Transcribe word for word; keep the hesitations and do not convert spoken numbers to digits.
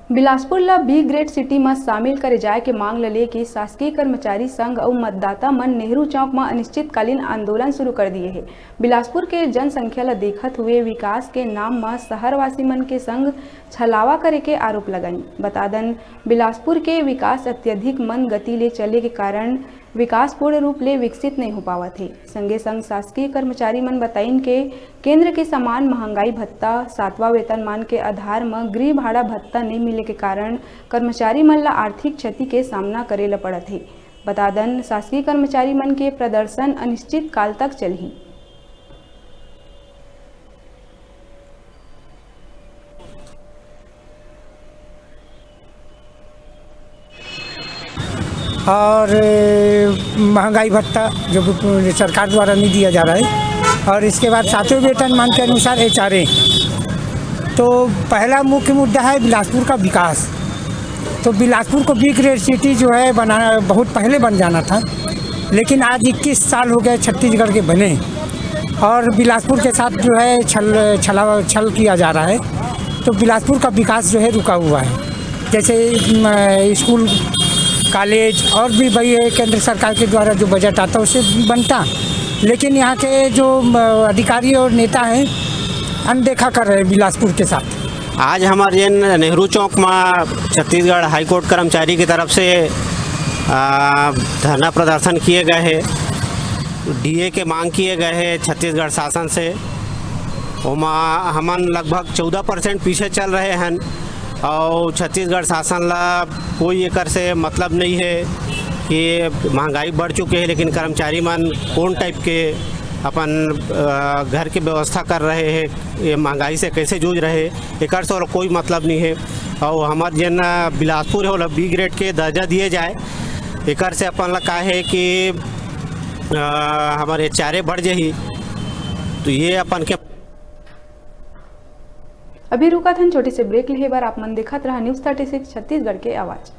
बिलासपुर ल B grade city म शामिल करे जाय के मांग ल लेके शासकीय कर्मचारी संघ अउ मतदाता मन नेहरू चौक म अनिश्चितकालीन आंदोलन शुरू कर दिए हे। बिलासपुर के जनसंख्या ल देखत हुए विकास के नाम म शहरवासी मन के संग छलावा करे के आरोप लगाइन। बता दन, बिलासपुर के विकास अत्यधिक मंद गति ले चले के कारण विकास पूर्ण रूप ले विकसित नइ हो पावत हे। संगे संग शासकीय कर्मचारी मन बताइन के केंद्र के समान महंगाई भत्ता, सातवां वेतनमान के आधार म गृह भाड़ा भत्ता नइ मिले के कारण कर्मचारी मन ल आर्थिक क्षति के सामना करे ल पड़त हे। बता दन, शासकीय कर्मचारी मन के प्रदर्शन अनिश्चित काल तक चलही। और महंगाई भत्ता जो सरकार द्वारा नहीं दिया जा रहा है, और इसके बाद सातवें वेतनमान के अनुसार एचआरए। तो पहला मुख्य मुद्दा है बिलासपुर का विकास। तो बिलासपुर को बी ग्रेड सिटी जो है बना बहुत पहले बन जाना था, लेकिन आज इक्कीस साल हो गए छत्तीसगढ़ के बने, और बिलासपुर के साथ जो है छल छला छल किया जा रहा है। तो बिलासपुर का विकास जो है रुका हुआ है। जैसे स्कूल, कॉलेज और भी भाई केंद्र सरकार के द्वारा जो बजट आता है उसे बनता, लेकिन यहाँ के जो अधिकारी और नेता हैं अनदेखा कर रहे हैं बिलासपुर के साथ। आज हमारे जेन नेहरू चौक में छत्तीसगढ़ हाईकोर्ट कर्मचारी की तरफ से धरना प्रदर्शन किए गए हैं, डीए के मांग किए गए हैं छत्तीसगढ़ शासन से। ओमा हमन लगभग चौदह परसेंट पीछे चल रहे हैं और छत्तीसगढ़ शासन ला कोई एकर से मतलब नहीं है कि महंगाई बढ़ चुके हैं, लेकिन कर्मचारी मन कौन टाइप के अपन घर के व्यवस्था कर रहे हैं, ये महंगाई से कैसे जूझ रहे, एकर से कोई मतलब नहीं है। और हमार जेन बिलासपुर है, ओला बी ग्रेड के दर्जा दिए जाए, एकर से अपन ला का है कि हमारे चारे बढ़ जाही। तो ये अपन के अभी रुका थन छोटे से ब्रेक लेहे बर। आप मन देखत रहा न्यूज थर्टी सिक्स छत्तीसगढ़ के आवाज़।